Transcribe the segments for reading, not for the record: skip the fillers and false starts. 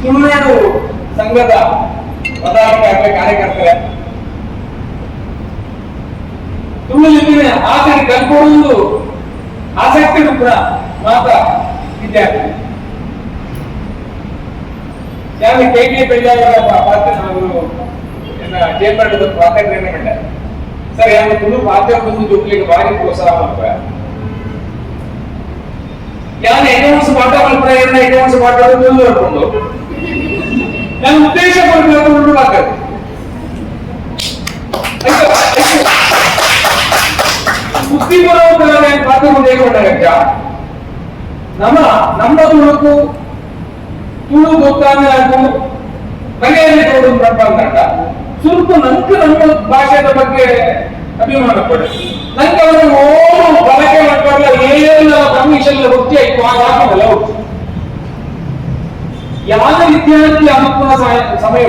Tulunadu ಸಂಘದ ಪದಾಧಿಕಾರಿಗಳ ಕಾರ್ಯಕರ್ತರ ತುಳು ಲಿಪಿನ ಆಸಕ್ತಿ ಕಲ್ಪೊಂದು ಆಸಕ್ತಿ ಕೂಡ ಮಾತ ವಿದ್ಯಾರ್ಥಿ ಯಾರು ಕೆ ಟಿ ಪೆಂಜಾಲ ಪಾತ್ರ ಚೇಂಬರ್ ಪಾತ್ರ ಸರ್ ಯಾರು ತುಳು ಪಾತ್ರ ಬಂದು ಜೋಕ್ಲಿಗೆ ಭಾರಿ ಪ್ರೋತ್ಸಾಹ ಮಾಡ್ತಾರೆ. ಯಾರು ಅಕೌಂಟ್ಸ್ ಪಾಠ ಮಲ್ಪುನ ಅಕೌಂಟ್ಸ್ ಪಾಠ ತುಳು ಬರ್ಕೊಂಡು ನಾನು ಉದ್ದೇಶ ಕೊಡ್ಬೇಕು ತುಳು ಹಾಕದು. ಬುದ್ಧಿಪೂರ್ವಕ ಪಾತ್ರ ಹೇಗೆ ನಮ್ಮ ನಮ್ಮ ತುಳುಕು ತುಳು ಗೊತ್ತಾನೆ ಬಗೆಯಲ್ಲಿ ತೋಡು ಪ್ರಪಂಚ ಸುರುಕು ನಂಗೆ ನಮ್ಮ ಭಾಷೆದ ಬಗ್ಗೆ ಅಭಿಮಾನ ಪಡೆ ನಂಗೆ ಅವನು ಓನು ಬಳಕೆ ಮಾಡ್ಕೊಳ್ಳ ಏನೆಲ್ಲ ಪರ್ಮಿಷನ್ ಗೊತ್ತೇ ಆಯ್ತು ಆ ಹಾಕಲ್ಲ. ಯಾವ ವಿದ್ಯಾರ್ಥಿ ಅನುಕೂಲ ಸಮಯ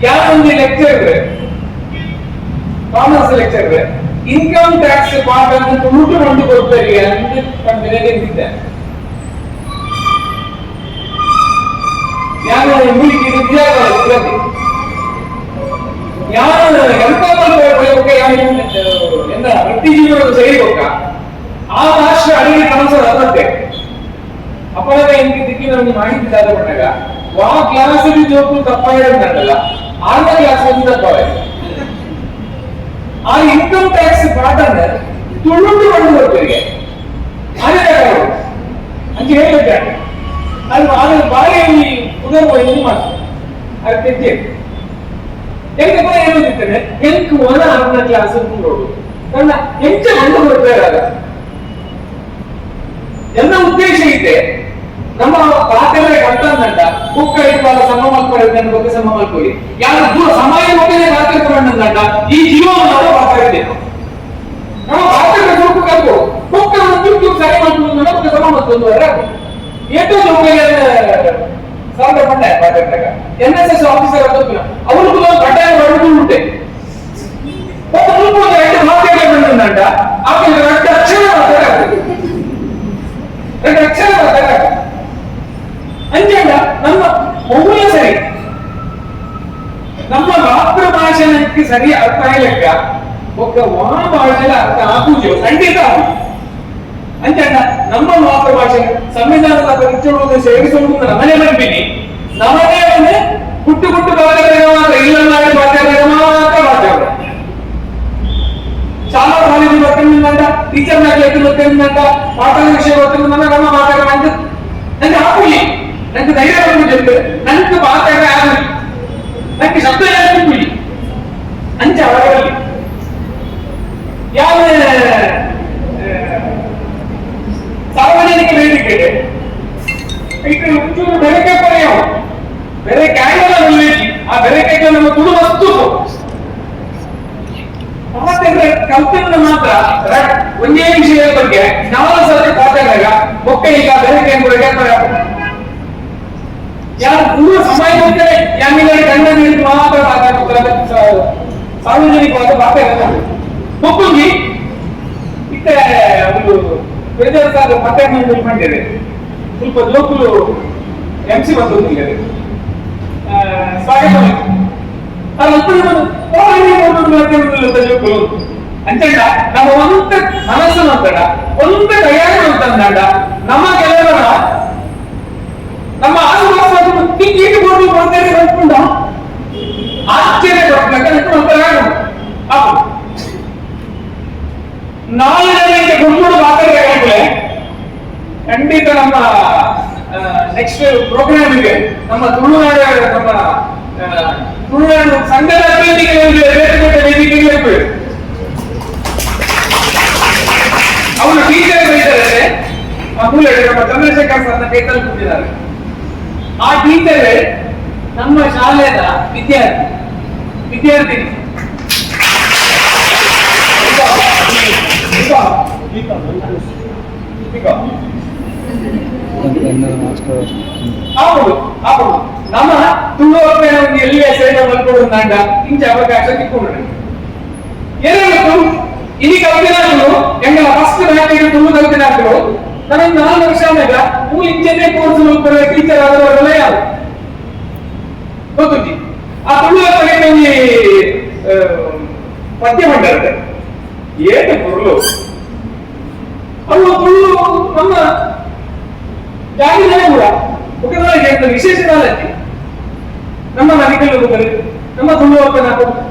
ಯಾವ ಒಂದು lecture commerce lecture income tax ಪಾಠ ತುಳುಟು ಬಂದು ಕೊಡ್ತಾರೆ ಅಂತ ಕಂಪನಿಗೆ. ಯಾರು ಮೂಲಿಗೆ ವಿದ್ಯಾರ್ಥಿ ಯಾರು ಎಂತ ಎಂದ ವೃತ್ತಿ ಜೀವನದ ಸೇರಿಕೊಕ್ಕ ಆ ಭಾಷೆ ಅಡಿಗೆ ಕನಸು ಅದತ್ತೆ ಅಪ್ಪನ ಎಂತಿದ್ದಕ್ಕೆ ನಮಗೆ ಮಾಹಿತಿ ದಾದ ಬಂದಾಗ ವಾ ಕ್ಲಾಸ್ ಜೋಕು ತಪ್ಪಾಗಿರೋದಲ್ಲ, ಆರನೇ ಕ್ಲಾಸ್ ಒಂದು ತಪ್ಪಾಗಿದೆ. ಆ ಇನ್ಕಮ್ ಟ್ಯಾಕ್ಸ್ ಪಾಠ ತುಳುಟು ಬಂದು ಬರ್ತೀರಿಗೆ ಅದೇ ಅಂತ ಹೇಳಿದ್ದಾರೆ. ಅದು ಅದು ಬಾರಿ ಉದರ್ಬೋದು ಮಾಡ್ತಾರೆ ಅದು ತೆಜ್ಜೆ ಎಂತ ಏನಿರ್ತೇನೆ ಎಂಕ್ ಒನ ಆರನೇ ಕ್ಲಾಸ್ ನೋಡು ನನ್ನ ಎಂಚ ಬಂದು ಬರ್ತಾರೆ. ಎಲ್ಲ ಉದ್ದೇಶ ಇದೆ ನಮ್ಮ ಪಾತ್ರೆ ಕರ್ತಂದಂಡ ಬುಕ್ಕ ಇರುವಾಗ ಸಮ ಮಲ್ಕೊಳ್ಳಿ ಬಗ್ಗೆ ಸಮ ಮಲ್ಕೊಳ್ಳಿ ಯಾರು ದೂರ ಸಮಾಜ ಮಕ್ಕಳೇ ಪಾತ್ರೆ ತಗೊಂಡಂಡ ಈ ಜೀವವನ್ನು ಪಾತ್ರ ಇದೆ ನಮ್ಮ ಪಾತ್ರೆ ಸ್ವಲ್ಪ ಕಲ್ಪು ಬುಕ್ಕ ಚುಕ್ ಸರಿ ಮಾಡ್ಕೊಂಡು ನಮಗೆ ಸಮ ಮತ್ತೊಂದು ಏಟೋ ಜೋಕಿಗೆ ಸಾಲ ಪಂಡೆ ಪಾತ್ರೆ N S S officer ಗೊತ್ತಿಲ್ಲ ಅವರು ಕೂಡ ಕಡ್ಡಾಯ ಹೊರಟು ಉಂಟೆ ಎರಡು ಮಾತೆಲ್ಲ ಬಂದಂಡ ಆಮೇಲೆ ಎರಡು ಅಕ್ಷರ ಮಾತಾಡ ಎರಡು ಅಕ್ಷರ ಮಾತಾಡ ಅಂಜಂಡ ನಮ್ಮ ಮಗುವ ಸರಿ ನಮ್ಮ ಮಾತೃಭಾಷೆನಕ್ಕೆ ಸರಿ ಅರ್ಥ ಆಗ್ಲಿಕ್ಕ ಒಕ್ಕ ವಾ ಭಾಷೆಲ ಅರ್ಥ ಆಪುಜಿ ಖಂಡಿತ ಅಂಜಂಡ ನಮ್ಮ ಮಾತೃಭಾಷೆ ಸಂವಿಧಾನದ ಪರೀಕ್ಷೆ ಸೇರಿಸುವುದು ನಮ್ಮನೆ ಬಂದಿನಿ ನಮ್ಮನೆ ಒಂದು ಗುಟ್ಟು ಗುಟ್ಟು ಬಾಧ್ಯತೆ ಮಾತ್ರ ಇಲ್ಲ ಬಾಧ್ಯತೆ ಮಾತ್ರ ಬಾಧ್ಯತೆ ಶಾಲಾ ಕಾಲೇಜು ಬರ್ತೀನಿ ಟೀಚರ್ ಮ್ಯಾಗ್ಲೈಟ್ ಬರ್ತೀನಿ ಪಾಠದ ವಿಷಯ ಬರ್ತೀನಿ ನಮ್ಮ ಮಾತಾಡ ನಂಗೆ ಆಪುಲಿ ನಂಗೆ ಧೈರ್ಯ ಬಂದು ನಂಗೆ ಮಾತಾಡ ಆಗಲಿ ನಂಗೆ ಶಬ್ದ ಕೂಲಿ ಅಂಚ ಅವರಲ್ಲಿ ಯಾವ ಸಾರ್ವಜನಿಕ ವೇದಿಕೆ ಇದು ಒಂಚೂರು ಬೆಳಕೆ ಪಡೆಯೋ ಬೇರೆ ಕ್ಯಾಂಡಲ್ ಆ ಬೆರಕೆ ನಮ್ಮ ತುಳು ವಸ್ತು ಮಾತಾಡಿದ್ರೆ ಕಲ್ತಿನ ಮಾತ್ರ ಒಂದೇ ವಿಷಯದ ಬಗ್ಗೆ ನಾಲ್ಕು ಸಲ ಮಾತಾಡಿದಾಗ ಒಕ್ಕ ಈಗ ಬೆರಕೆ ಯಾರು ಪೂರ್ವ ಸಮಯ ಹೋಗ್ತಾರೆ ಯಾಮಿನ ಕಣ್ಣ ನೀರು ಮಾತ್ರ ಮಾತಾಡ್ತಾರೆ ಸಾರ್ವಜನಿಕವಾದ ಮಾತಾಡೋದು ಒಪ್ಪಂಗಿ ಇತ್ತೆ ಒಂದು ಪ್ರಜಾಸಾದ ಮಾತಾಡಿ ಮಾಡಿದ್ದಾರೆ ಸ್ವಲ್ಪ ಲೋಕಲು ಎಂ ಸಿ ಬಂದು ಸ್ವಾಗತ ಅಂಚಂಡ ನಮ್ಮ ಒಂತ ಮನಸ್ಸು ಅಂತಡ ಒಂತ ತಯಾರಿ ಅಂತಂದ ನಮ್ಮ ಕೆಲವರ ನಮ್ಮ ಆಸುಪಾಸು ತಿಂಗಿ ಬೋರ್ಡು ಕೊಡ್ತೇನೆ ಅಂದ್ಕೊಂಡ ಆಶ್ಚರ್ಯ ಪಡ್ಬೇಕು. ನಾಲ್ಕು ಜನಕ್ಕೆ ಗುಂಪು ಮಾತಾಡಿದ್ರೆ ಖಂಡಿತ ನಮ್ಮ ನೆಕ್ಸ್ಟ್ ಪ್ರೋಗ್ರಾಮಿಗೆ ನಮ್ಮ ತುಳುನಾಡು ನಮ್ಮ ತುಳುನಾಡು ಸಂಘದ ವೇದಿಕೆ ಬೇರೆ ಬೇರೆ ವೇದಿಕೆಗೆ ಅವರು ಟೀಚರ್ ಇದ್ದಾರೆ ಆ ಮೂಲೆ ನಮ್ಮ ಚಂದ್ರಶೇಖರ್ ಸರ್ನ ಕೈತಲ್ಲಿ ಕೂತಿದ್ದಾರೆ. ಆ ಟೀಚರ್ ನಮ್ಮ ಶಾಲೆಯ ವಿದ್ಯಾರ್ಥಿ ವಿದ್ಯಾರ್ಥಿನಿ. ಹೌದು ಹೌದು ನಮ್ಮ ತುಳು ಒಂದು ಎಲ್ಲಿ ಸೇವೆ ಮಲ್ಕೊಡು ಅಂಡ ಇಂಚ ಅವಕಾಶ ತಿಕ್ಕೊಂಡು ಏನಾಗುತ್ತೆ ಇನಿ ಕಲ್ತಿನಾಗ್ಲು ಎಂಗಲ ಫಸ್ಟ್ ಮ್ಯಾಟಿಗೆ ತುಳು ಕಲ್ತಿನಾಗ್ಲು ನಾನು 4 ವರ್ಷ ಆದಾಗ ಮೂಲ ಇಂಚನೆ ಕೋರ್ಸ್ ಮಲ್ಪರೆ ಟೀಚರ್ ಆದವರೆಲ್ಲ ಯಾರು ಗೊತ್ತುಂಟಿ. ಆ ತುಳು ಒಂಜಿ ಪದ್ಯ ಮಂಡಲ ಏಟ ಪೊರ್ಲು ಅವು ತುಳು ನಮ್ಮ ಜಾಗಿನೇ ಕೂಡ ఒక ವಿಶೇಷ ನಮ್ಮ ನದಿಗಳು ನಮ್ಮ ತುಳು ಅಪ್ಪನ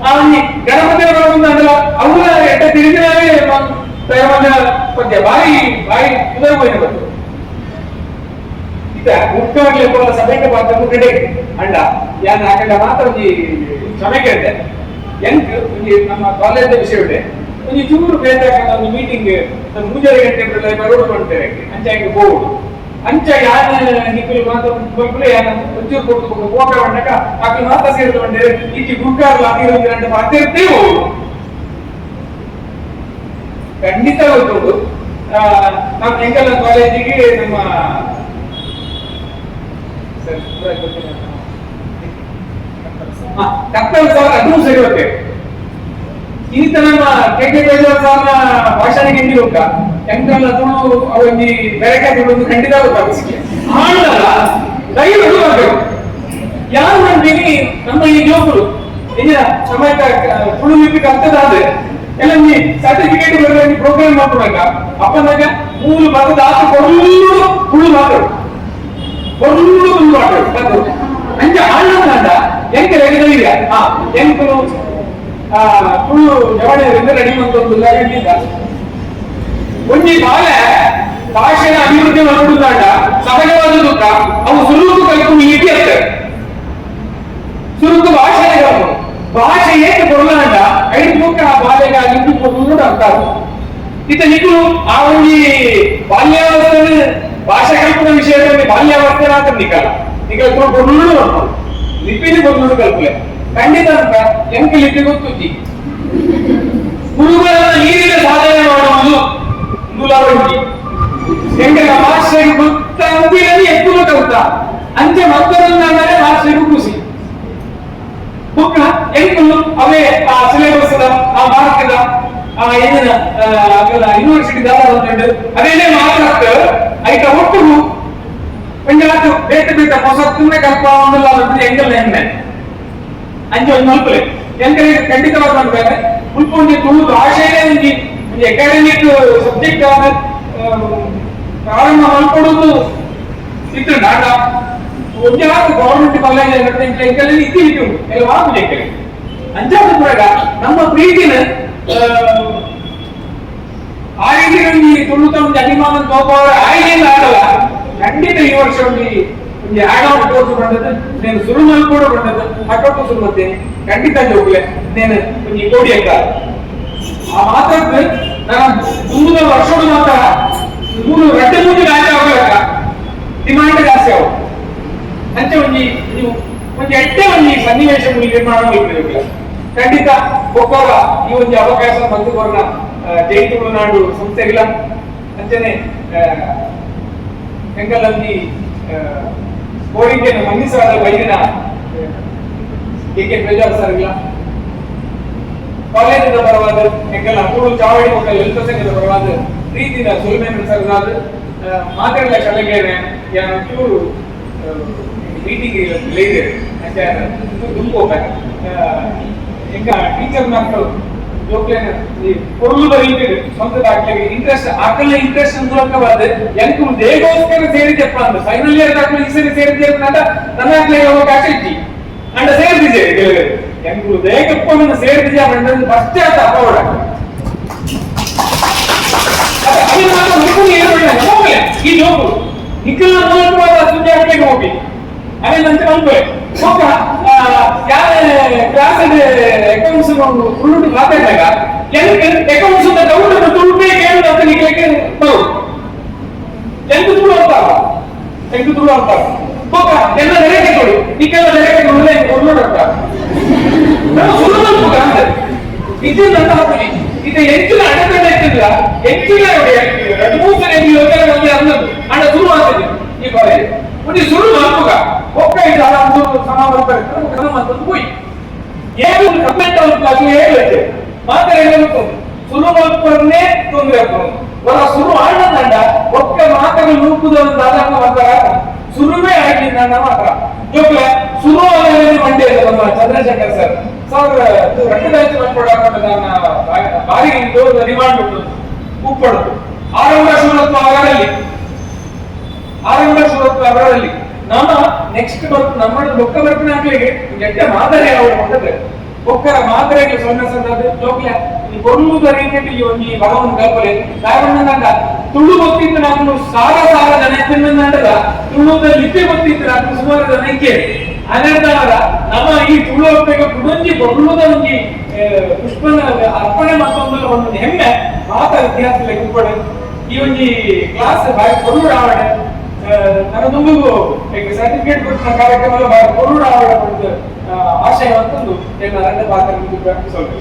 ಆ ಒಂಜಿ ಗಣಪತಿ ಅಂಡಲ ಅವುಲ ಎಟ್ಟ ತಿರುಗಿನಾವೇ ತಯಾರ ಪದ್ಯ ಬಾಯಿ ಬಾಯಿ ಪುದರ್ ಹೋಯಿನ ಬಂತು. ಇತ್ತ ಮುಖ್ಯವಾಗಿ ಪೋಲ ಸಭೆಗೆ ಪಾತ್ರ ಕಡೆ ಅಂಡ ಯಾನ್ ಆಕಂಡ ಮಾತ್ರ ಒಂಜಿ ಕ್ಷಮೆ ಕೇಳ್ದೆ. ಎಂಕ್ ಒಂಜಿ ನಮ್ಮ ಕಾಲೇಜ್ ವಿಷಯ ಇದೆ ಒಂಜಿ ಚೂರು ಬೇತಾಕಂಡ ಒಂದು ಮೀಟಿಂಗ್ 3:30 ಗಂಟೆ ಬರೋಡು ಬಂತೇವೆ ಅಂಚಾಗಿ ಹೋಗುಡು ಅಂಚ ಯಾನ ನಿಕ್ಕಲು ಮಾತ್ರ ಬಲ್ಪುಲೆ ಯಾನ ಒಂಚೂರು ಕೊಟ್ಟು ಹೋಗ ಬಂಡಕ ಆಕಲು ಮಾತ್ರ ಸೇರಿದ ಬಂಡೇರೆ ಇಚ್ಚಿ ಗುಡ್ಕಾರ್ಲ ಅತಿ ಗಂಟೆ ಮಾತಿರ್ತೇ ಹೋಗುಡು ಖಂಡಿತ ಗೊತ್ತುಂಟು. ನಮ್ಮ ಎಂಕಲ್ನ ಕಾಲೇಜಿಗೆ ನಮ್ಮ ಕತ್ತಲ್ ಸರ್ ಅದು ಸರಿ ಹೋಗ್ತೇವೆ. ಈತ ನಮ್ಮ ಕೆ ಕೆ ಬೇಜಾರ್ ಸರ್ನ ಭಾಷಣಕ್ಕೆ ಇಂಡಿ ಹೋಗ್ತ ಎಂಕಲ್ನ ತುಳು ಅವೊಂಜಿ ಬೆರಕೆ ತುಳು ಖಂಡಿತ ಗೊತ್ತಾಗುತ್ತೆ. ಆಂಡಲ ದಯವಿಟ್ಟು ಬರ್ಬೇಕು ಯಾರು ಅಂತೀನಿ ನಮ್ಮ ಈ ಜೋಕರು ಇನ್ನ ಸಮಯಕ್ಕೆ ತುಳು ಲಿಪಿ ಕಲ್ತದಾದ್ರೆ ಎಲ್ಲ ಸರ್ಟಿಫಿಕೇಟ್ ಬರುವ ಪ್ರೋಗ್ರಾಮ್ ಮಾಡ್ಕೊಡಕ ಅಪ್ಪನಾಗ ಮೂಲ ಬರದ ಆತ ಕೊರ್ಲು ತುಳು ಮಾತಾಡು ಕೊರ್ಲು ತುಳು ಮಾತಾಡು ಅಂಚ ಆಂಡ ಎಂಕ ರೆಡಿ ಹಾ ಎಂಕಲು ತುಳು ಜವಣೆಯರಿಂದ ರೆಡಿ ಮಂತೊಂದು ಇಲ್ಲಿದ್ದ ಒಂಜಿ ಬಾಲೆ ಭಾಷೆನ ಅಭಿವೃದ್ಧಿ ಮಾಡುವುದಾಂಡ ಸಹಜವಾದ ದುಃಖ ಅವು ಸುರುಕು ಕಲ್ಪು ಲಿಪಿ ಆಗ್ತದೆ. ಸುರುಕು ಭಾಷೆ ಭಾಷೆ ಏಕೆ ಕೊಡಲಾಂಡ ಐದು ಮುಖ ಆ ಬಾಲೆಗೆ ಆ ಲಿಪಿ ಕೊಡುವುದು ಅರ್ಥ. ಇತ್ತ ನಿಕ್ಕಲು ಆ ಒಂಜಿ ಬಾಲ್ಯಾವಸ್ಥೆ ಭಾಷೆ ಕಲ್ಪನ ವಿಷಯದಲ್ಲಿ ಬಾಲ್ಯಾವಸ್ಥೆ ಮಾತ್ರ ನಿಕ್ಕಲ್ಲ ನಿಕ್ಕಲ ಕೊಡಲು ಲಿಪಿని ಕೊಡಲು ಕಲ್ಪಲೆ ಖಂಡಿತ ಅಂತ ಎಂಕ ಲಿಪಿ ಗೊತ್ತುಜ್ಜಿ. ಗುರುಗಳನ್ನ ನೀರಿನ ಸಾಧನೆ ಮಾಡುವುದು ಮೂಲವಂಜಿ ಎಂಕಲ ಭಾಷೆಗೆ ಗೊತ್ತಂತಿರಲಿ ఎక్కువ ಕಲ್ತ ಅಂಚೆ ಮಕ್ಕಳನ್ನ ಭಾಷೆಗೂ ಖುಷಿ ಬುಕ್ಕ ಎಂಕುಲು ಅವೇ ಆ ಸಿಲೆಬಸ್ ಆ ಮಾರ್ಕ್ ಆ ಏನಿನ ಯೂನಿವರ್ಸಿಟಿ ದಾದ ಉಂಟು ಅದೇನೇ ಮಾತ್ರ ಐತ ಒಟ್ಟು ಒಂಜಾತು ಬೇಟ ಬೇಟ ಹೊಸತ್ತನ್ನೇ ಕಲ್ಪ ಒಂದಲ್ಲ ಎಂಕಲ್ ಹೆಮ್ಮೆ ಅಂಚೆ ಒಂದು ಮಲ್ಪಲೆ ಎಂಕಲ್ ಖಂಡಿತವಾಗಿ ಮಾಡ್ತಾರೆ. ಮುಲ್ಪ ಒಂಜಿ ತುಳು ಭಾಷೆನೇ ಒಂಜಿ ಒಂಜಿ ಅಕಾಡೆಮಿಕ್ ಸಬ್ಜೆಕ್ಟ್ ಆದ ಪ್ರಾರಂಭ ಮಲ್ಪಡುದು ಇತ್ತು ನಾಡ ಒಂಜಾತು ಗವರ್ಮೆಂಟ್ ಕಾಲೇಜ್ ಎಂಕಲ್ ಇತ್ತಿ ಇತ್ತು ಎಲ್ಲ ವಾಪು ಎಂಕಲ್ ಅಂಚಾದ ಕೂಡ ನಮ್ಮ ಪ್ರೀತಿನ ಆ ರೀತಿ ಒಂಜಿ ತುಳು ತಮ್ಮ ಅಭಿಮಾನ ತೋಪವರ ಆಯ್ಕೆಯಿಂದ ಆಗಲ್ಲ. ಖಂಡಿತ ಈ ವರ್ಷ ಒಂಜಿ ಒಂಜಿ add on course ಬಂದದ್ದು నేను ಸುರು ಮಲ್ಪೋಡು ಬಂದದ್ದು ಹಟ್ಟೊಟ್ಟು ಸುರು ಮಾಡ್ತೇನೆ ಖಂಡಿತ ಜೋಗ್ಲೆ నేను ಒಂಜಿ ಕೋಡಿ ಅಕ್ಕ ಆ ಮಾತ್ರ ನಾನು 3 ವರ್ಷಡು ಮಾತ್ರ 3 2 3 ರಾಜ್ಯ ಆಗಬೇಕ ಡಿಮಾಂಡ್ ಜಾಸ್ತಿ ಆವು ಅಂಚೆ ಒಂಜಿ ನೀವು ಒಂಜಿ ಎಟ್ಟೆ ಒಂಜಿ ಸನ್ನಿವೇಶ ನಿರ್ಮಾಣ ಮಲ್ಪಬೇಕು. ಖಂಡಿತ ಒಕ್ಕೋರ ಈ ಒಂಜಿ ಅವಕಾಶ ಬಂದು ಕೊರ್ನ ಜೈ ತುಳುನಾಡು ಸಂಸ್ಥೆಗಳ ಅಂಚನೆ ಎಂಕಲಂಜಿ ಕೋರಿಕೆಯನ್ನು ಮನ್ನಿಸಾದ ಬೈದಿನ ಕೆ ಕೆ ಬೇಜಾರ್ ಸರ್ಗಳ ಕಾಲೇಜಿನ ಪರವಾದ ಎಂಕಲ್ನ ತುಳು ಚಾವಡಿ ಮಕ್ಕಳ ಲಲಿತ ಸಂಘದ ಪರವಾದ ಪ್ರೀತಿನ ಸುಲ್ಮೇನ ಸರ್ದಾದ ಮಾತಾಡಲ ಕಲೆಗೇನೆ ಚೂರು ಮೀಟಿಂಗ್ ಲೇದೆ ಅಂಚ ದುಂಬು ಎಂಕ ಟೀಚರ್ ಮಕ್ಕಳು ಜೋಕ್ಲೇನ ಈ ಪೊರ್ಲು ಬರೀತಿರು ಸ್ವಂತ ದಾಖಲೆಗೆ ಇಂಟ್ರೆಸ್ಟ್ ಆಕಲ್ನ ಇಂಟ್ರೆಸ್ಟ್ ಮೂಲಕವಾದ ಎಂಕು ದೇಗೋಸ್ಕರ ಸೇರಿದ್ಯಪ್ಪ ಅಂದ್ ಫೈನಲ್ ಇಯರ್ ದಾಖಲೆ ಈ ಸರಿ ಸೇರಿದ್ದೆ ಅಂತ ನನ್ನ ಹಾಕ್ಲೆ ಅವಕಾಶ ಇಟ್ಟಿ ಅಂಡ ಸೇರಿದ್ದೆ ಕೆಲವರು ಎಂಕು ದೇಗಪ್ಪ ನನ್ನ ಸೇರಿದ್ಯಾ ಮಂಡದ ಫಸ್ಟ್ ಆತ ಅಪವಾಡ ಅದು ಮಾತ್ರ ಹುಡುಗರು ಏನು ಹೋಗಲೆ ಈ ಜೋಕು ನಿಖಿಲ್ನ ಮೂಲಕವಾದ ಸುದ್ದಿ ಹಾಕ್ಲಿಕ್ಕೆ ಹೋಗಿ ಅದೇ ನಂತರ ಅನ್ಕೋಳೆ ಹೋಗ ಯಾರ ಕ್ಲಾಸ್ ಅಕೌಂಟ್ಸ್ ತುಳು ಮಾತಾಡಿದಾಗ ಅಕೌಂಟ್ಸ್ ಡೌಟ್ ತುಳುಪೇ ಕೇಳುದು ಅಂತ ನಿಖಿಲಕ್ಕೆ ಬರು ಎಂಟು ತುಳು ಅರ್ಥ ಎಂಟು ತುಳು ಅರ್ಥ ಹೋಗ ಎಲ್ಲ ನೆರೆಗೆ ಕೊಡು ನಿಖಿಲ ನೆರೆಗೆ ಕೊಡು ಕೊಡು ಅರ್ಥ ನಮ್ಮ ಸುಳ್ಳು ಅಂತ ಇದನ್ನ ಹಾಕಿ ಇದು ಹೆಚ್ಚಿನ ಅಡೆತಡೆ ಇತ್ತಿಲ್ಲ ಹೆಚ್ಚಿನ 2 3 ಸರಿ ಯೋಜನೆ ಒಂದು ಅನ್ನೋದು ಅಣ್ಣ ಸುರು ಆಗ್ತದೆ ಈ ಕಾಲೇಜ್ ಒಂದು ಸುರು ಮಾಡ್ಕೋಗ ಒಕ್ಕ ಇದು ಒಂದು ಸಮ ಬರ್ತಾರೆ ಅಂತ ಹೋಯ್ ಏನು ಕಮೆಂಟ್ ಅವ್ರು ಅದು ಹೇಳುತ್ತೆ ಮಾತ್ರ ಹೇಳಬೇಕು ಸುರು ಮಾಡ್ಕೊಂಡೇ ತೊಂದರೆ ಆಗ್ತದೆ. ಬರ ಸುರು ಆಂಡ ಒಕ್ಕ ಮಾತಗಳು ನೂಕುದ ದಾದಾಂಗ ಮಾತ್ರ ಸುರುವೇ ಆಗಿ ನನ್ನ ಮಾತ್ರ ಜೋಕ್ಲೆ ಸುರು ಆಗಿ ಮಂಡ್ಯ ನಮ್ಮ ಚಂದ್ರಶೇಖರ್ ಸರ್ ಸರ್ ರಟ್ಟು ಬ್ಯಾಚ್ ಮಾಡ್ಕೊಡಾಕೊಂಡು ನನ್ನ ಬಾರಿ ದೂರದ ರಿಮಾಂಡ್ ಉಂಟು ಉಪ್ಪಡು. ಆರಂಭ ಶೂರತ್ವ ಅವರಲ್ಲಿ, ಆರಂಭ ಶೂರತ್ವ ಅವರಲ್ಲಿ. ನಮ್ಮ ನೆಕ್ಸ್ಟ್ ಬರ್ತ ನಮ್ಮ ಬೊಕ್ಕ ಬರ್ಪಿನ ಹಾಕ್ಲಿಕ್ಕೆ ಎಡ್ಡೆ ಮಾದರಿ ಅವರು ಹೊಂದದೆ ಬೊಕ್ಕರ ಮಾದರಿಗೆ ಸೊನ್ನೆ ಸಂದದ್ದು. ಜೋಕ್ಲೆ, ಈ ಕೊಲ್ಲುದ ರೀತಿಯಲ್ಲಿ ಈ ಒಂಜಿ ಭಗವನ್ ಕಲ್ಪಲೆ ಕಾರಣಂದಾಗ ತುಳು ಗೊತ್ತಿತ್ತು ನಾನು ಸಾರ ಸಾರ ಜನ ಇತ್ತಿನಂದದ, ತುಳುದ ಲಿಪಿ ಗೊತ್ತಿತ್ತು ನಾನು ಸುಮಾರು ಜನ ಇಕ್ಕೆ. ಅನಂತರ ನಮ್ಮ ಈ ತುಳು ಒಪ್ಪಿಗೆ ಕುಡೊಂಜಿ ಕೊಲ್ಲುದ ಒಂಜಿ ಪುಷ್ಪನ ಅರ್ಪಣೆ ಮತ್ತೊಂದು ಒಂದು ಹೆಮ್ಮೆ ಮಾತ ವಿದ್ಯಾರ್ಥಿಗಳಿಗೆ ಉಪ್ಪಡೆ. ಈ ಒಂಜಿ ಕ್ಲಾಸ್ ಬಾರಿ ಕೊಲ್ಲುಡ ಆವಡೆ. ನನ್ನ ದುಂಬುಗು ಈಗ ಸರ್ಟಿಫಿಕೇಟ್ ಕೊಟ್ಟಿನ ಕಾರ್ಯಕ್ರಮ ಬಾರಿ ಕೊಲ್ಲುಡ ಆವಡೆ. ಆಶಯ ಅಂತಂದು ಎಲ್ಲ ರಡ್ಡ ಪಾತ್ರ ಸ್ವಲ್ಪ.